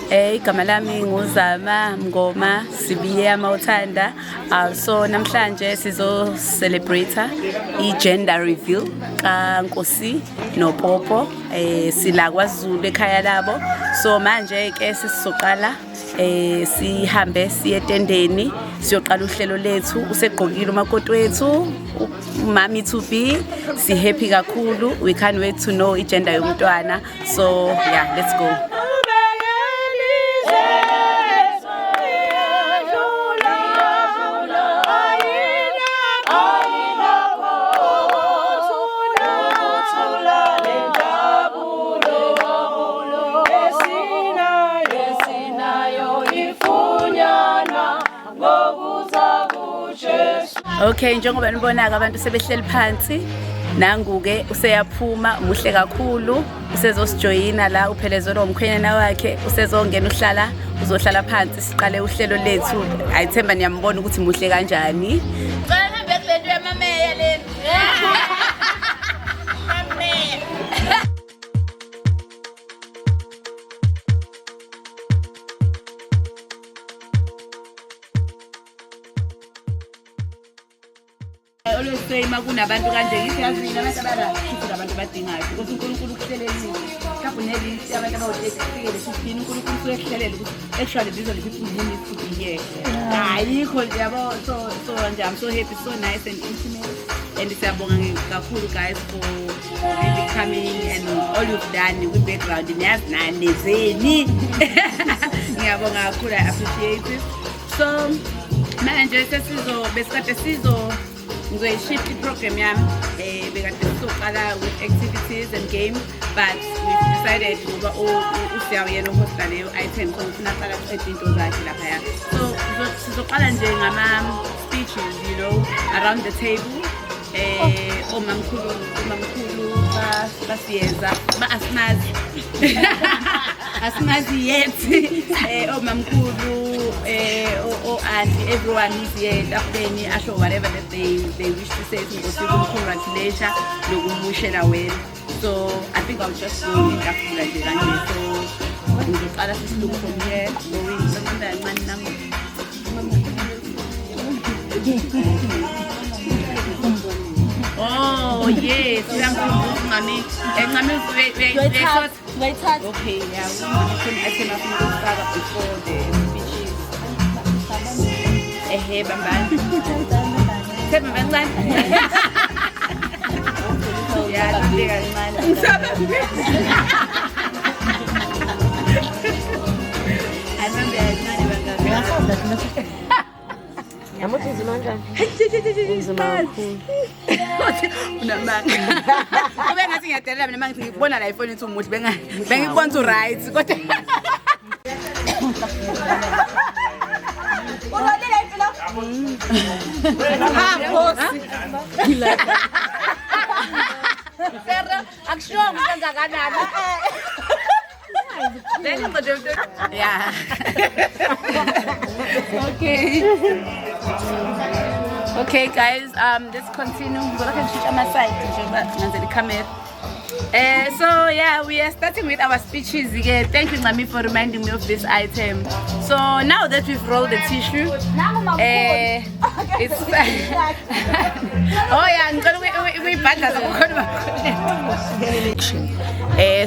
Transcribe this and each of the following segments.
Igama lami nguZama Mngoma Sibiya Mawuthanda. So namhlanje sizo celebrate i-gender reveal kaNkosi noPopo, sila kwaZulu ekhaya labo. So manje ke sesizoqala, sihambe siye etendeni, siyoqala uhlelo lethu. Usegqokile umakoti wethu, mami to be. Si happy kakhulu, we can't wait to know i-gender yomntwana. So yeah, let's go. Okay, njengoba nibona-ke abantu sebehleli phansi, nangu-ke useyaphuma, muhle kakhulu, usezosijoyina la, uphelezelwa umkhwenyana wakhe, usezongena uhlala, uzohlala phansi siqale uhlelo lethu. Ayithemba niyambona ukuthi muhle kanjani. Cela nihambe kule nto yamameya lena. Mameya. I always say uma kunabantu kanje, ngithi yazi mina abantu abara abantu abadingayo because uNkulunkulu ukuhlelelile. Mhlawumbe une-list yabantu abawu-30, kufikele 15, uNkulunkulu usuke ekuhlelela ukuthi actually these are the people who need to be here. Ayikho nje, yabo. So nje I'm so happy, so nice and intimate, and siyabonga kakhulu guys for really coming and all you've done kwi-background. Niyazi nanezeni, ngiyabonga kakhulu, I appreciate it. So manje sesizo besikade sizo ngizoyishift i-program yami. Bekade sizoqala with activities and games, but we've decided ngoba uSiyawo yena uhosta leyo item, so ngifuna aqala aqede into zakhe laphaya. So sizoqala nje ngama-speeches around the table. Omamkhulu basiyeza ba asimazi, asimazi yet. Omamkhulu, o-auntie, everyone is here etafuleni, asho whatever that they wish to say to congratulate nokumwishela well. So I think I'll just go ngetafula nje kanje. So ngizoqala sisiluku from here going kancane kancane nami. Oh yes, uyangikhumbuza ungami encami uyayishotha. Ngayithatha. Okay, yeah, khona item afuna ukufaka before the speeches. Ehe, bambani. Sebamba kancane. Yeah, bambe kancane. Ngisabambe. Ayibambe kancane bangaka. Yamuthi uzima kanjani? Uzima kakhulu. Unamanga. Kube ngathi ngiyadelela mina mangithi ngikubona la ifoni ithi umuhle, bengikubona ukuthi right kodwa Ha, Nkosi. Sera akushiwo kangakanani. Yeah. Okay. Okay guys, let's continue. Ngizolokhu ngishintsha ama-side njengoba ngenzela ikhamera. So yeah, we are starting with our speeches again. Thank you, Ngami, for reminding me of this item. So now that we've rolled the tissue, it's oh yeah, ngicela ukuyibhadla zakukhona.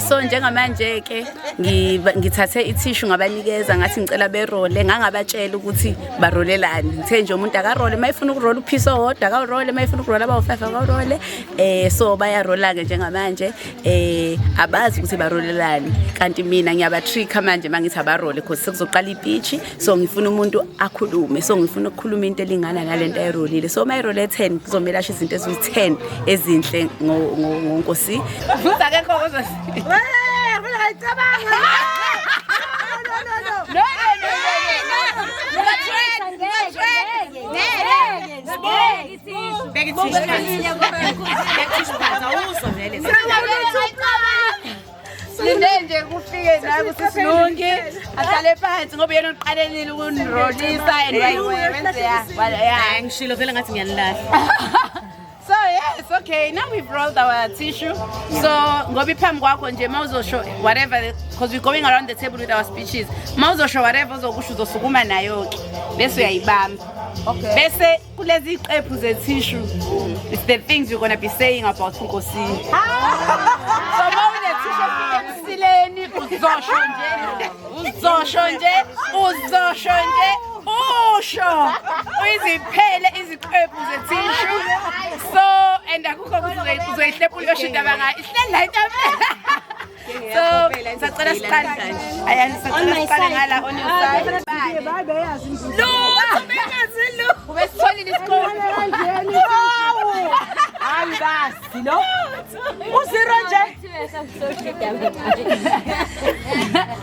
So njengamanje ke ngithathe itissue, ngabanikeza, ngathi ngicela berole, ngangabatshela ukuthi barolelani. Ngithe nje umuntu akarole, mayifuna ukurola upiece owodwa akawurole, mayifuna ukurola abawu5 akawurole. So bayarola ke njengamanje, abazi ukuthi barolelani. Kanti mina ngiyabatricka manje mangithi abarole because sekuzoqala ispeech, so ngifuna umuntu akhulume. So ngifuna ukukhuluma into elingana nalento ayirolile. So mayirole 10 kuzomela asho izinto eziwu10 ezinhle ngoNkosi. Futhi akekho ozosi. Ngayicabanga. No, no, no. No, no, no, no, no. Beka itissue phansi. Beka itissue phansi, awuzwa vele. Linde nje kufike la kusisilungi ahlale phansi ngoba yena uqalelile ukunirolisa and wenze ya. Ngishilo vele ngathi ngiyanilahla. So yes, okay. Okay, now we've rolled our tissue. So ngoba iphambi kwakho nje mawuzosho whatever, because we're going around the table with our speeches. Mawuzosho whatever ozokusho, uzosukuma nayo ke. Bese uyayibamba. Okay. Bese kulezi iqephu ze-tissue, it's the things you're gonna be saying about uNkosini. So mawune-tissue efika emsileni, uzosho nje, uzosho nje, uzosho nje, usho uyiziphele iziqephu ze-tissue. So and akukho ukuthi uzoyihlephula uyosho indaba ngayo, ihleli la etafuleni. So sacela siqale, ayani, sacela siqale ngala on your side. Lutho, bengazi lutho, ube sitholile isikole. Hayi basi lo. U-zero nje.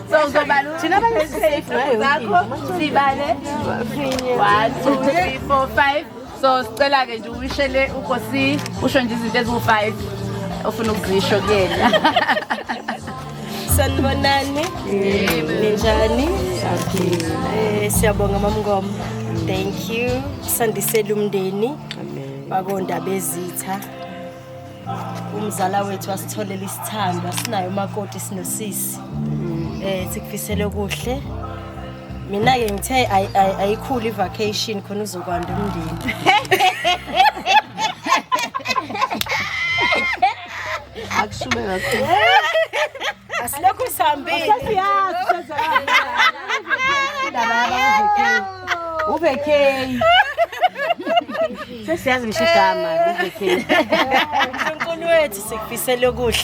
So uzobala Thina abanye safe ngayo. zakho, sibale 1 2 3 4 5. So sicela-ke nje uwishele uNkosi, usho nje izinto eziwu-5 ofuna ukuzisho kuyena. Sanibonani. Ninjani? Siyabonga Mamngoma. Thank you. Sandisele umndeni. Wakondaba ezitha. Umzala wethu wasitholela isithandwa, sinayo umakoti, sinosisi. Sikufisele kuhle. Mina ke ngithe ayikhulu i-vacation khona uzokwanda umndeni. Akushume kakhulu. Asilokhu sihambile. Sesiyazi indaba yaba uvekay. Sesiyazi ngisho igama uvekay. Unkulunkulu wethu sikufisele okuhle.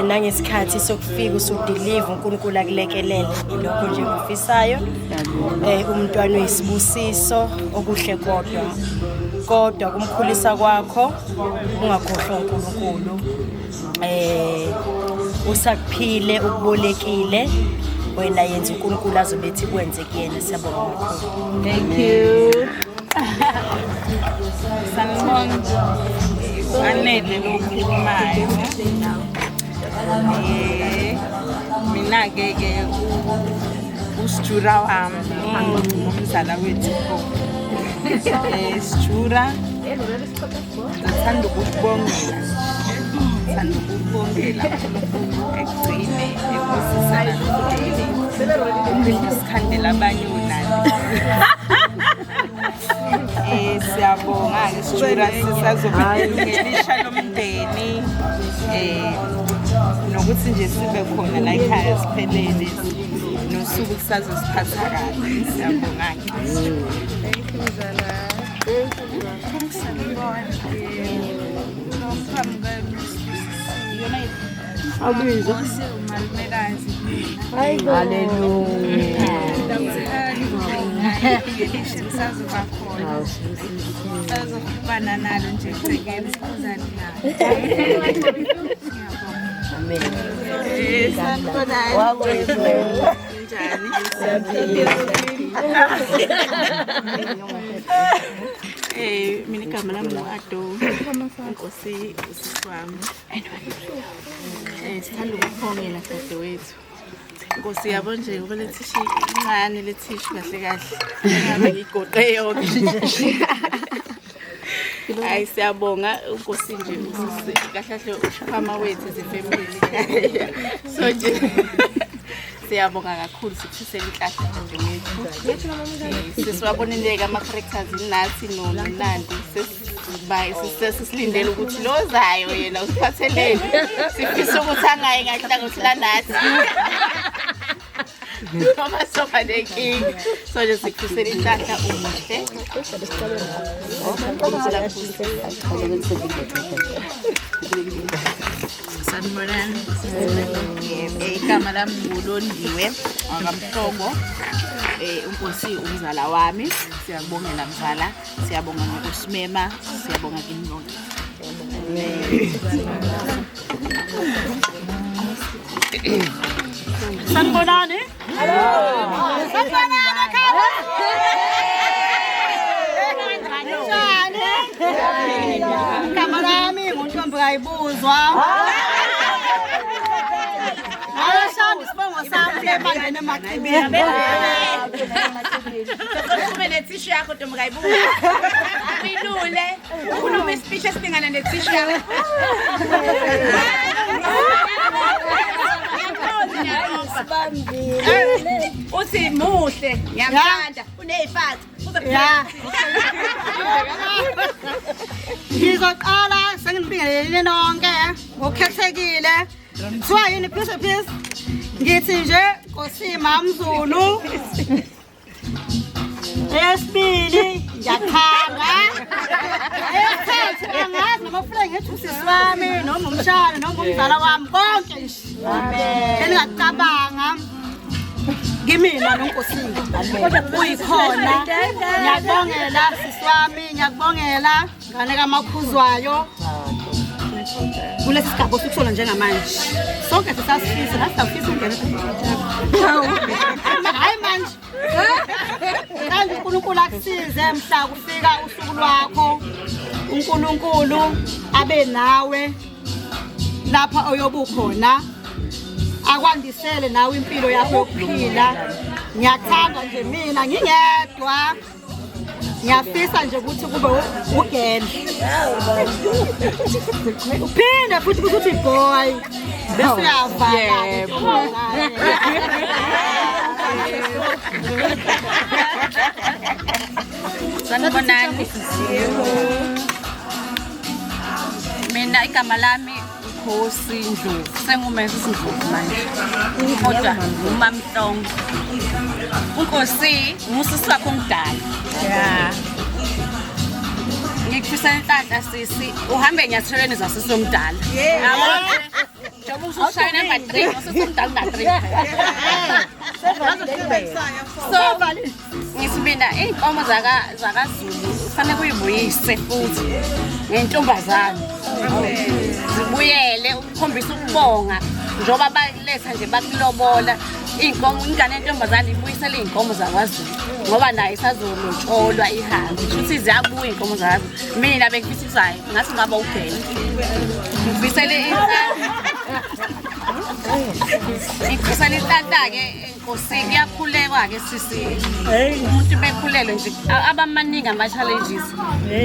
Nangesikhathi sokufika usudeliver, uNkulunkulu akulekelele. Ilokho nje ngikufisayo. Umntwana uyisibusiso okuhle, kodwa kumkhulisa kwakho ungakhohlwa uNkulunkulu. Usakuphile ukubolekile wena, yenza uNkulunkulu azobethi kwenze kuyena. Siyabonga kakhulu. Thank you. Sanibona. Anele lokhulumayo. Mina ke ke usijura wami, umzala wethu. Sijura, ngithanda ukukubongela. Ngithanda ukukubongela, uNkulunkulu ekugcine ebusisana nomndeni. Uphinde usikhandele abanye unani. Siyabonga-ke sijura, sisazoba ngelisha lomndeni. Nokuthi nje sibe khona la ekhaya siphelele, nosuku kusazosiphatha kahle. Siyabonga-ke. Thank you, Mzala. Sanibona. Phambi Abizo. umalumekazi. Hallelujah. Ngisazoba khona. Sazofana nalo nje egcekeni, sikhuzane nalo. Amen. Sanibonani. Njani? Mina igama lami ngu-Ado. Inkosi usisi wami. Sithanda ukubongela dadewethu. Nkosi, yabo nje ngoba le tissue incane, le tissue kahle kahle. Ngabe ngiyigoqe yonke. Hayi, siyabonga uNkosi nje, usisi kahle kahle ushama wethu as a family. So nje siyabonga kakhulu, sikufisela inhlahla dadewethu. Sesiwabonile-ke ama-characters nathi noNandi, sesilindele ukuthi lo ozayo yena usiphatheleni. Sifisa ukuthi angayi ngahlangothi lanathi noma soba nenkinga. So nje sikufisela inhlahla, umuhle. Unkulunkulu akubusise. Sanibonani. Igama lami nguLondiwe wakaMhlongo. UNkosi umzala wami. Siyakubongela mzala. Siyabonga ngokusimema. Siyabonga kini nonke. Sanibonani. Sanibonani ekhaya. Njani? Igama lami nguNtombi kayibuzwa. Ayashanda. Isibongo sami ebangene emachibini. Ukhulume nethishu yakho ntombi kayibuka. Ilule. Ukhulume ispeech esilingana nethishu yakho. Uthi muhle, ngiyamthanda, uney'fatha. Ya. Ngizoqala senginibingelele nonke ngokukhethekile. Kuthiwa yini please please. Ngithi nje Nkosi MaMzulu. Eyesibili ngiyathanda. Eyesithathu angazi noma kufuneka ngithi usisi wami noma umshana noma umzala wami konke nje. Eningacabanga kimina noNkosi uyikhona. Ngiyakubongela sisi wami, ngiyakubongela ngane kaMakhuzwayo. Kulesi sigaba osukusona njengamanje sonke sisasifisa, nathi siyafisa ukungena. Hhayi manje kanti uNkulunkulu akusize mhla kufika usuku lwakho, uNkulunkulu abe nawe lapha oyobukhona, akwandisele nawe impilo yakho yokuphila. Ngiyakuthanda nje mina ngingedwa, ngiyafisa nje ukuthi kube ugele uphinde futhi ukuthi boy bese uyavala. Sanibonani. Mina igama lami Nkosi Ndlovu, senguMrs Ndlovu manje, kodwa uMamhlongo. UNkosi ngusisi wakho omdala. Yeah. Ngikufisela inhlanhla sisi, uhambe enyathelweni zasisi omdala. Njengoba usushaya number 3, usisi omdala una 3. So ngithi mina iy'nkomo zakaZulu kufanele kuyibuyise futhi ngentombazane. Zibuyele ukukhombisa ukubonga njengoba baletha nje bakulobola iy'nkomo, ingane yentombazane ibuyisele iy'nkomo zakwaZulu ngoba nayo isazolotsholwa ihambe. Kusho ziyabuya iy'nkomo zakwaZulu. Mina bengifisa ukuthi hhayi ngathi ngaba ugele. Ngifisele ngifisele inhlanhla-ke Nkosi, kuyakhulekwa-ke sisi. Umuntu bekhulelwe nje abamaningi ama-challenges.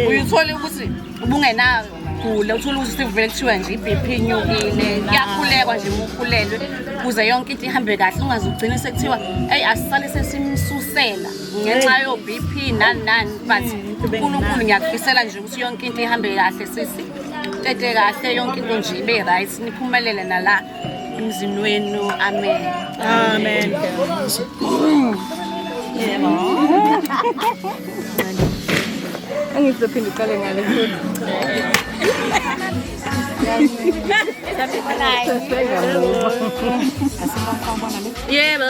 Uye uthole ukuthi ubungenagula, uthole ukuthi sekuvele kuthiwa nje i-BP inyukile. Kuyakhulekwa nje uma ukhulelwe ukuze yonke into ihambe kahle, ungaze ugcine sekuthiwa eyi asisale sesimsusela ngenxa yo-BP nani nani. But uNkulunkulu ngiyakufisela nje ukuthi yonke into ihambe kahle sisi, tete kahle yonke into nje ibe right, niphumelele nala emzini wenu. Amen. Amen. Angizophinda uqale ngale futhi. Yebo.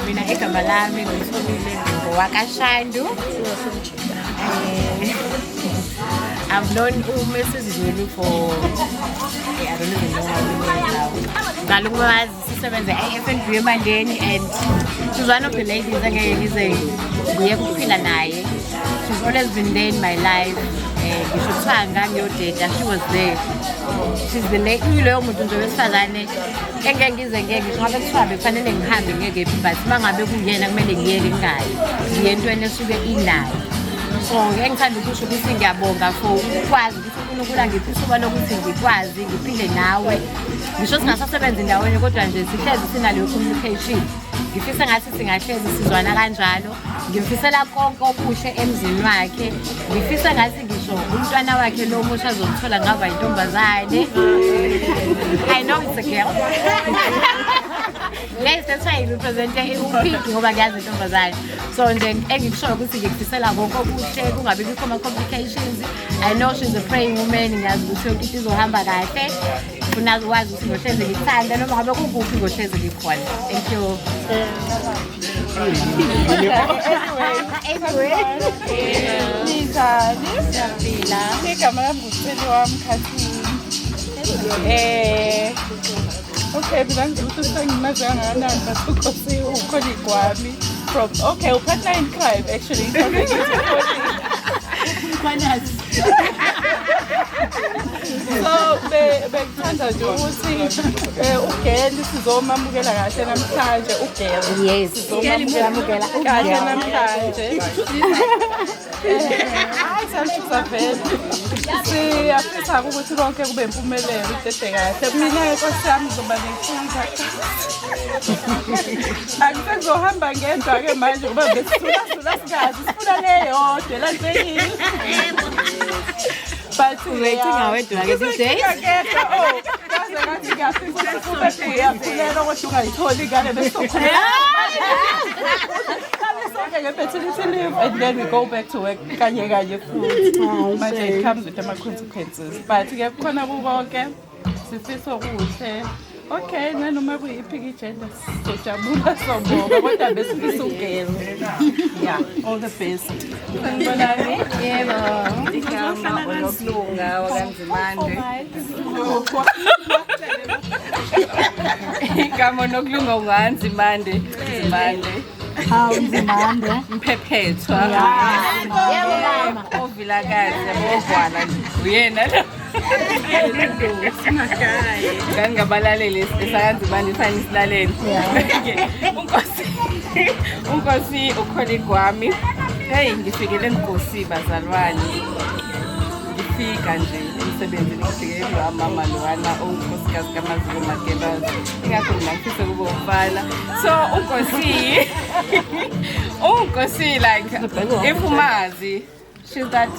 Mina igama lami nguThobile ngowakaShandu. I've known uMrs Zulu for I don't even know how many years now. Ngaqala ukumazi sisebenza e-FNB eMandeni and she's one of the ladies engeke ngize ngiye ukuphila naye. She's always been there in my life. Ngisho kuthiwa ngangiyodeda, she was there. She's the lady, uyiloyo muntu nje wesifazane engeke ngize ngeke ngisho ngabe kuthiwa bekufanele ngihambe ngeke phi, but uma ngabe kuyena kumele ngiyeke ngingayi. Ngiye entweni esuke inayo. So engithanda ukusho ukuthi ngiyabonga for ukwazi ukuthi uNkulunkulu angiphe ithuba lokuthi ngikwazi ngiphile nawe. Ngisho singasasebenzi ndawonye kodwa nje sihlezi sinaleyo communication. Ngifisa ngathi singahlezi sizwana kanjalo. Ngimfisela konke okuhle emzini wakhe. Ngifisa ngathi ngisho umntwana wakhe lo omusha azomthola ngaba intombazane. I know it's a girl. Yes, that's why ngirepresente uPink ngoba ngiyazi intombazane. So nje engikushoyo ukuthi ngikufisela konke okuhle, kungabi bikho ama-complications. I know she's a praying woman, ngiyazi ukuthi yonke into izohamba kahle. Funa ukwazi ukuthi ngohlezi ngikuthanda noma ngabe kukuphi ngohlezi ngikhona. Thank you. Anyway. Ninjani? Siyaphila. Igama lami nguCeliwa Mkhathini. Okay, mina ngizothi sengimazi kangakanani but uNkosi ucolleague wami from okay, upartner in crime actually. So bekuthanda nje ukuthi ugeli sizomamukela kahle namhlanje ugeli. Yes. Sizomamukela kahle namhlanje. Hayi samshuza vele. Siyafisa ukuthi konke kube impumelelo utete kahle. Mina Nkosi yami ngizoba nenkinga. Angisezohamba ngedwa-ke manje ngoba besisula singazi sifuna le yodwa elansekile. But Uzoyidinga wedwa-ke these days. Oh, ngaze ngathi ngiyafisa ukuthi kube uyakhulelwa kodwa ungayitholi ingane bese ukhulelwa. Sonke nge-fertility leave and then we go back to work kanye kanye futhi. Manje it comes with ama-consequences. But-ke kukhona kukonke sifisa okuhle. Okay, nanoma kuyiphi i-gender sijabula sobonga kodwa besifisa ugele. Yeah, all the best. Sanibonani. Yebo. Igama uNokulunga wakaNzimande. Igama uNokulunga ungaNzimande. Nzimande. Hawu Nzimande. Mphephethwa. Yebo mama. Ovilakazi yabogwala nje. Uyena lo. Ngangingabalaleli esakanzimande sani silalele. Unkosi ucolleague wami. Hey, ngifikele Nkosi bazalwane. Ngifika nje emsebenzini ngifike mama lowana unkosikazi kaMazulu Magebazi. Ingakho mina ngifisa ukuba umfana. So unkosi like if umazi she's that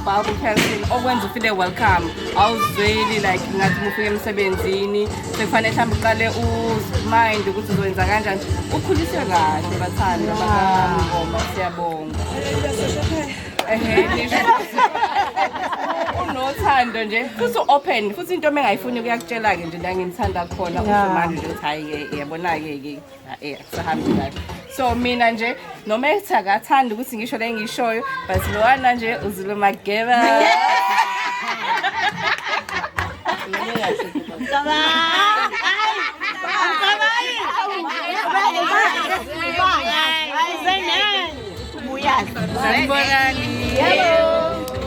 Bible person okwenza ufile welcome. Awuzweli like ngathi uma ufika emsebenzini sekufanele mhlawumbe uqale umind ukuthi uzowenza kanjani. Ukhuliswe kahle bathandwa bakaNgoma, siyabonga. Ehe, nisho unothando nje futhi open futhi into mengayifuni kuyakutshela-ke nje la ngimthanda khona usho manje nje ukuthi hhayi-ke yabona-ke ke akusahambi kahle. So mina nje noma ethi akathandi ukuthi ngisho le engishoyo but lowana nje uZulu Mageba. Sanibonani.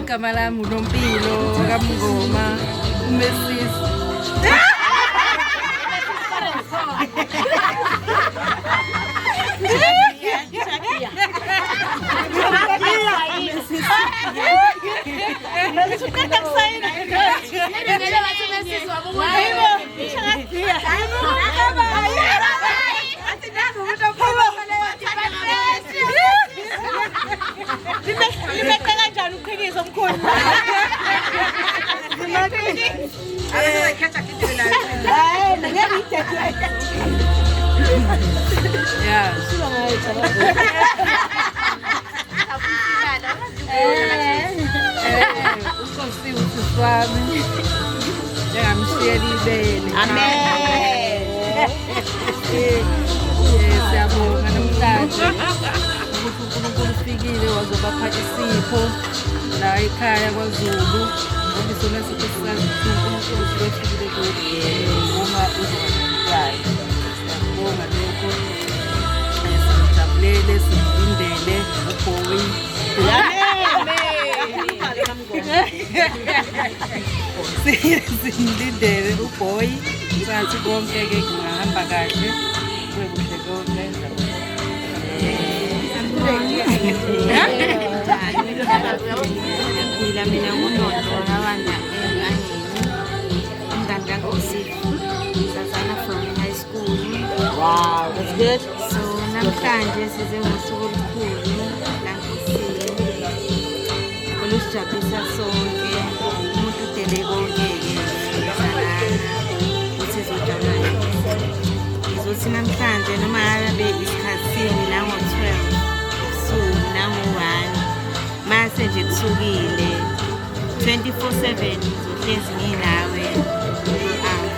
Igama lami uNompilo kaMngoma uMesisi. Limeqe kanjani uqhikizo omkhulu? Yeah. Unkosi usisi wami njengamshiyela ibele. Amen. Siyabonga namhlanje ukuthi uNkulunkulu ufikile wazobapha isipho la ekhaya kwaZulu. Ngoba isona sipho sisazi ukuthi uNkulunkulu usuke efikile kuwe uma uzoba nomntwana. Siyabonga lokho. Sijabulele simlindele uBoy. Simlindele uBoy. Sathi konke-ke kungahamba kahle kube kuhle konke. Ngiyaphila mina nguNonto wakabanda engangeni umngani kaNkosi sazana from high school. Wow, that's good. So namhlanje size ngosuku olukhulu laNkosi olusijabulisa sonke. Umuntu udele konke-ke sizalana ukuthi ezojabula. Ngizothi namhlanje noma ngabe isikhathini nango-12 ebusuku nango-1 mase nje kusukile 24/7 ngizohlezi nginawe throughout.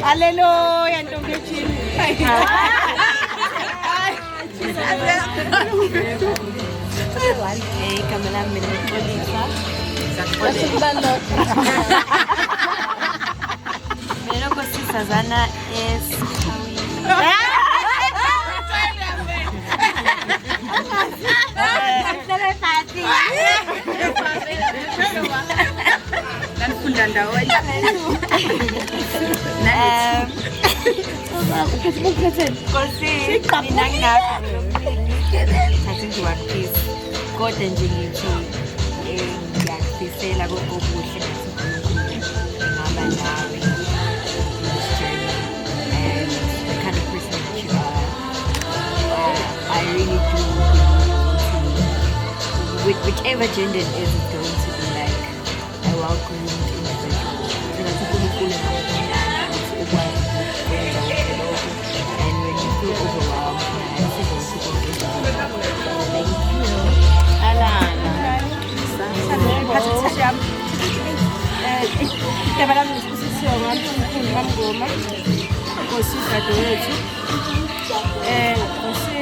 Haleluya ntombi ethini. Igama lami mina uXolisa. Mina Nkosi sazana esikhawini. Nanifunda ndawonye. Nkosi, mina nginakho thatha nje one piece. Kodwa nje ngithi ngiyakufisela konke okuhle ngathi uNkulunkulu engaba nawe in this journey and the kind of person that you are. I really do believe whichever gender it is, it's going to be like a well-groomed individual. So that's uNkulunkulu engakunika ukuthi ukwazi ukwenza konke lokho. And when you feel overwhelmed, naye konke. Thank you. Phatha yami. Igama lami nguSibusisiwe Ngamkhulu Mamngoma. Nkosi dadewethu. Nkosi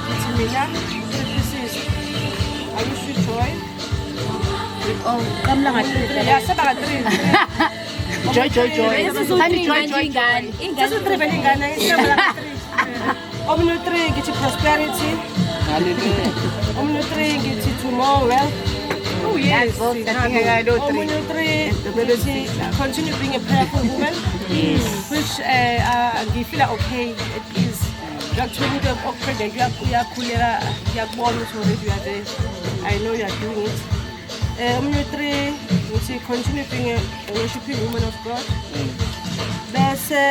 ngithi mina three pieces. I wish you joy. Oh, qamla nga-three. Yeah, seba ka-three. Joy, joy, joy. Thandi, joy, joy. Sesu-three vele ingane, isihamba ka-three. Omunye u-three ngithi prosperity. Omunye u-three ngithi to more wealth. Oh yes. Omunye u-three ngithi continue being a prayerful woman. Which ngifeel okay at ease. Ngiyakuthola into oku-pregnant uyakhuleka ngiyakubona ukuthi already you are there. I know you are doing it. Omunye u-three ngithi continue being a worshiping woman of God. Bese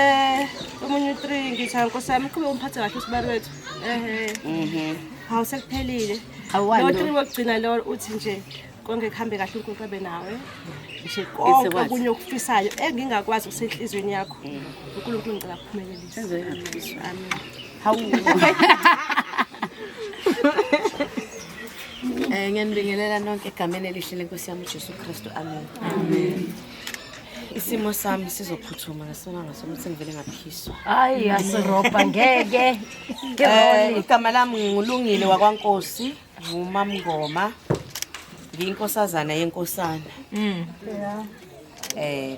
omunye u-three ngithi hayi nkosi yami qhubeka umphathe kahle usibali wethu. Ehhe. Hawu sekuphelile. Lo three wokugcina lo uthi nje konke kuhambe kahle uNkulunkulu abe nawe. Nje konke okunye okufisayo engingakwazi kusenhlizweni yakho. uNkulunkulu ngicela akuphumelelise. Amen. Hawu. Ngiyanibingelela nonke egameni elihle lenkosi yami uJesu Kristu. Amen. Amen. Isimo sami sizophuthuma ngasona ngasokuthi ngivele ngaphiswa. Hayi asirobha ngeke. Igama lami ngulungile wakwaNkosi, nguMamngoma. Ngiyinkosazana yenkosana.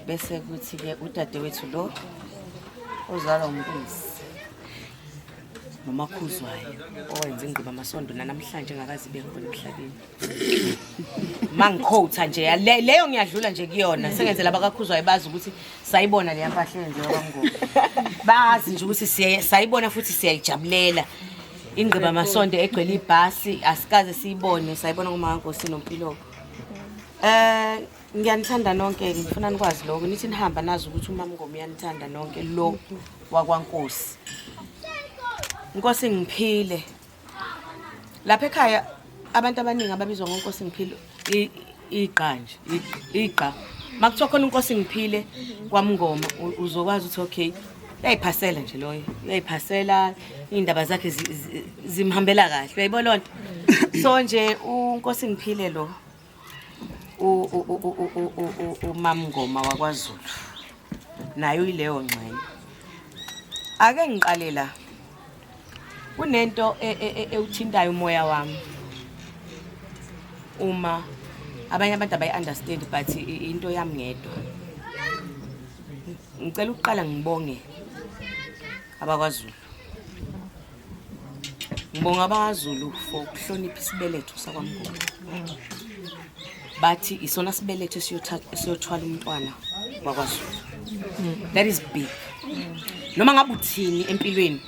Bese kuthi ke udadewethu lo ozalwa uMpisi. Nomakhuzwayo owenza ingqiba amasondo namhlanje engakazi ibe khona emhlabeni. Mangikhotha nje leyo ngiyadlula nje kuyona sengenzela abakakhuzwayo bazi ukuthi sayibona leya mpahla eyenziwa kwaMngoma. Bazi nje ukuthi sayibona futhi siyayijabulela. Ingqiba amasondo egcwele ibhasi asikaze siyibone, sayibona kumaNkosi noMpilo. Ngiyanithanda nonke, ngifuna nikwazi lokho. Nithi nihamba nazi ukuthi uMamngoma uyanithanda nonke lo wakwaNkosi. Nkosi ngiphile. Lapha ekhaya abantu abaningi ababizwa ngoNkosi ngiphile igqa nje, igqa. Makuthiwa khona uNkosi ngiphile kwaMngoma uzokwazi ukuthi okay, uyayiphasela nje loyo. Uyayiphasela indaba zakhe zimhambela kahle. Uyayibona lonto. So nje uNkosi ngiphile lo uMamngoma wakwaZulu. Nayo ileyo ngxenye. Ake ngiqale la. Kunento ewuthintayo umoya wami. Uma abanye abantu abayi-understand but into yami ngedwa. Ngicela ukuqala ngibonge abakwaZulu. Ngibonga abakwaZulu for ukuhlonipha isibeletho sakwaMngoma. Bathi isona sibeletho esiyothwala umntwana wakwaZulu. That is big. Noma ngabe uthini empilweni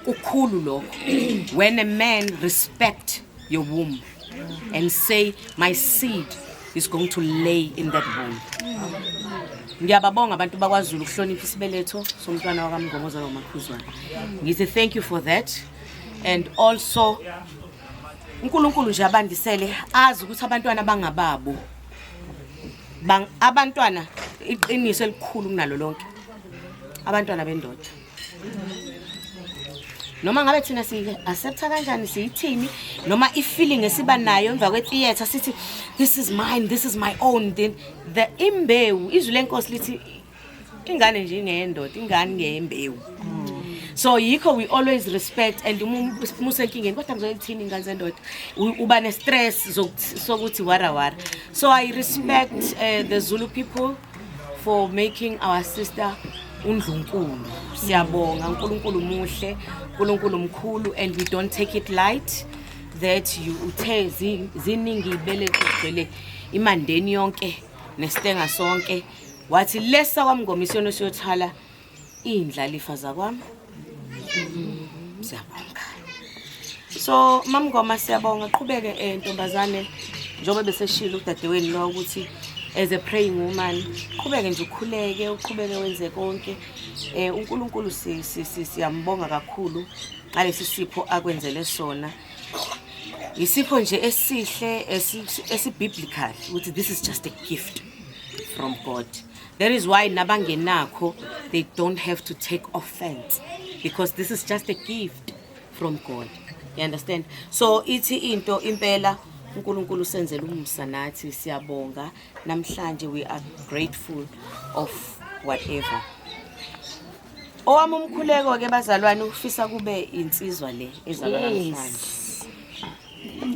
kukhulu lokho. When a man respect your womb and say my seed is going to lay in that womb. Ngiyababonga abantu bakwaZulu ukuhlonipha isibeletho somntwana wakaMngoma ozalwa uMakhuzwana. Ngithi thank you for that. And also uNkulunkulu nje abandisele azi ukuthi abantwana bangababo. Abantwana iqiniso elikhulu kunalo lonke. Abantwana bendoda. Noma ngabe thina si-accepta kanjani siyithini noma i-feeling esiba nayo emva kwe-theatre sithi this is mine, this is my own, then the imbewu izwi lenkosi lithi ingane nje ingeyendoda, ingane ingeyembewu. So yikho we always respect and uma usenkingeni kodwa ngizoyithini ingane zendoda uba ne-stress sokuthi wara wara. So I respect the Zulu people for making our sister uNdlunkulu. Siyabonga uNkulunkulu muhle, uNkulunkulu mkhulu, and we don't take it light that you uthe ziningi ibeletho gcwele imandeni yonke. Nestenga sonke wathi lesa kwamngoma isiyothala indlalifa zakwami. Siyabonga. So mamngoma, siyabonga, qhubeke, ntombazane, njengoba beseshilo udadewenu lo ukuthi as a praying woman, qhubeke nje ukhuleke, uqhubeke wenze konke. UNkulunkulu siyambonga kakhulu ngalesi sipho akwenzele sona. Isipho nje esihle, esi-biblical, ukuthi this is just a gift from God. That is why nabangenakho, they don't have to take offense, because this is just a gift from God, you understand? So ithi into impela uNkulunkulu usenzele umusa, nathi siyabonga namhlanje. We are grateful of whatever. Owami umkhuleko ke, bazalwane, ufisa kube insizwa le ezalwa namhlanje,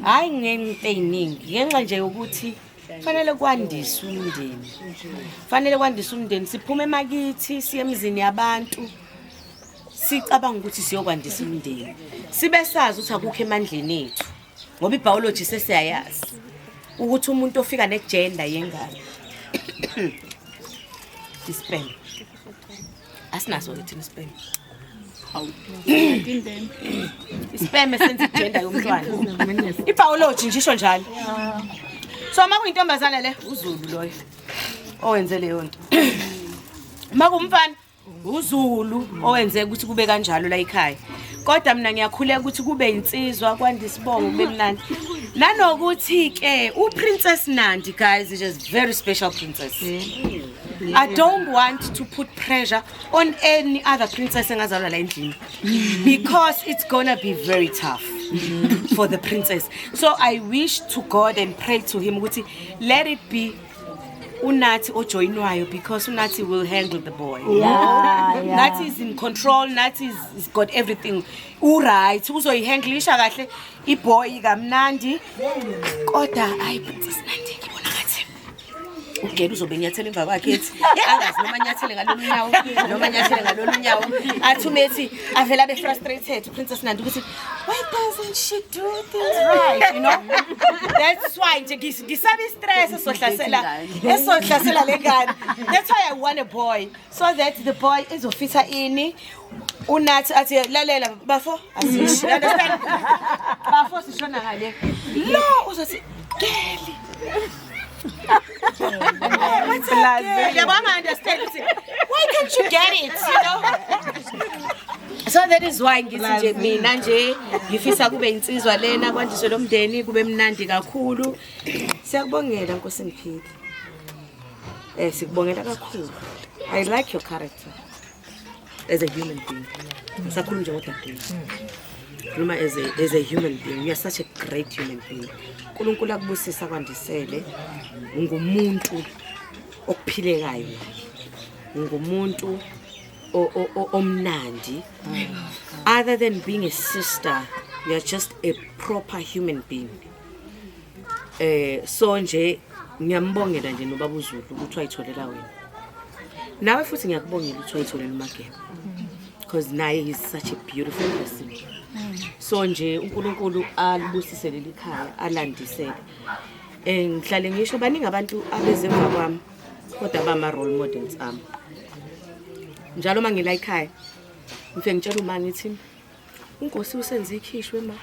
hayi ngento ey'ningi, ngenxa nje yokuthi fanele kwandiswe umndeni, fanele kwandiswe umndeni. Siphume emakithi, siye emizini yabantu, sicabanga ukuthi siyokwandisa umndeni, sibe sazi ukuthi akukho emandleni ethu, ngoba i-biology sesiyayazi ukuthi umuntu ofika ne-gender yengane i-sperm. Asinaso-ke thina i-sperm, i-sperm esenza i-gender yomntwana. I-biology nje isho njalo. So uma kuyintombazane le, uZulu loyo owenze leyo nto. Uma kuwumfana, uZulu owenze ukuthi kube kanjalo la ekhaya. Kodwa mina ngiyakhuleka ukuthi kube insizwa, kwanda isibongo, kube mnandi. Nanokuthi-ke uPrincess Nandi, guys, is a very special princess. I don't want to put pressure on any other princess engazalwa la endlini, because it's gonna be very tough for the princess. So I wish to God and pray to him ukuthi let it be uNathi ojoyinwayo, because uNathi will handle the boy. Nathi is in control. Nathi is got everything u-right, uzoyihandlisha kahle i-boy kamnandi. Kodwa hayi, Princess Nandi, ngibona ngathi ugela uzobe enyathela emva kwakhe, ethi angazi noma anyathele ngalolu nyawo noma anyathele ngalolu nyawo, athi umethi avele abe frustrated uPrincess Nandi ukuthi why doesn't she do things right? That's why nje ngisaba i-stress esohlasela le ngane. That's why I want a boy, so that the boy izofitha ini, uNathi athi, "Lalela bafo, asisho, you understand, bafo, sishona ngale." Lo uzothi, "Geli." What's up, girl? Yabo, understand ukuthi why can't you get it? So that is why ngithi nje mina nje ngifisa kube insizwa lena, kwandiswe lo mndeni, kube mnandi kakhulu. Siyakubongela, Nkosi ngiphile. Sikubongela kakhulu. I like your character as a human being. Ngisakhuluma nje ngodadewethu. Khuluma as a human being. You are such a great human being. uNkulunkulu akubusisa, kwandisele. Ungumuntu okuphilekayo naye. Ungumuntu omnandi. Other than being a sister, you are just a proper human being. So nje ngiyambongela nje nobaba uZulu ukuthi wayitholela wena. Nawe futhi ngiyakubongela ukuthi wayitholela uMageba, because naye he's such a beautiful person. So nje uNkulunkulu alibusise leli khaya, alandisele. Ngihlale ngisho, baningi abantu abezemva kwami, kodwa bama role models ami. Njalo uma ngila ekhaya ngifike ngitshela uma ngithi uNkosi usenze ikhishwe ma.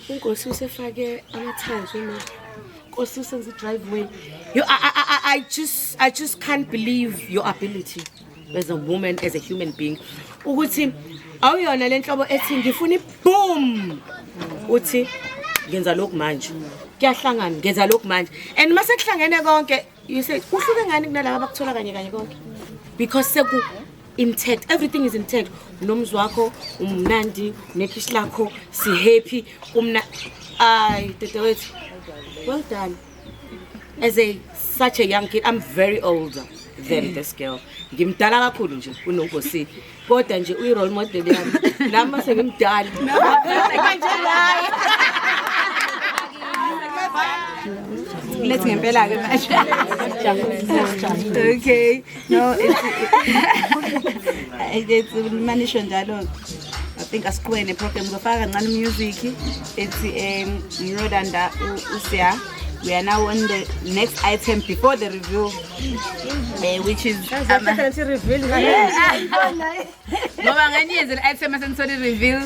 UNkosi usefake ama-tiles ma. Nkosi usenze i-driveway. You, I just can't believe your ability as a woman, as a human being. Ukuthi awuyona le nhlobo ethi ngifuna i-boom. Uthi ngenza lokhu manje. Kuyahlangana, ngenza lokhu manje. And mase kuhlangene konke, you say uhluke ngani kunalaba abakuthola kanye kanye konke? Because seku intact, everything is intact. Unomzi wakho umnandi, nekhishi lakho, si happy, kumna. Ay, dadewethu, well done. As a such a young kid, I'm very older than this girl. Ngimdala kakhulu nje kunoNkosi. Kodwa nje uyi role model yami. Nami mase ngimdala. Manje hayi. Lethi ngempela ke manje. Okay. No, it's manisho njalo. I think asiqhubeke ne-program, ngizofaka kancane music ethi ngiyolanda uSiya. We are now on the next item before the review, which is ngoba nganiyenze le item asenithole reveal.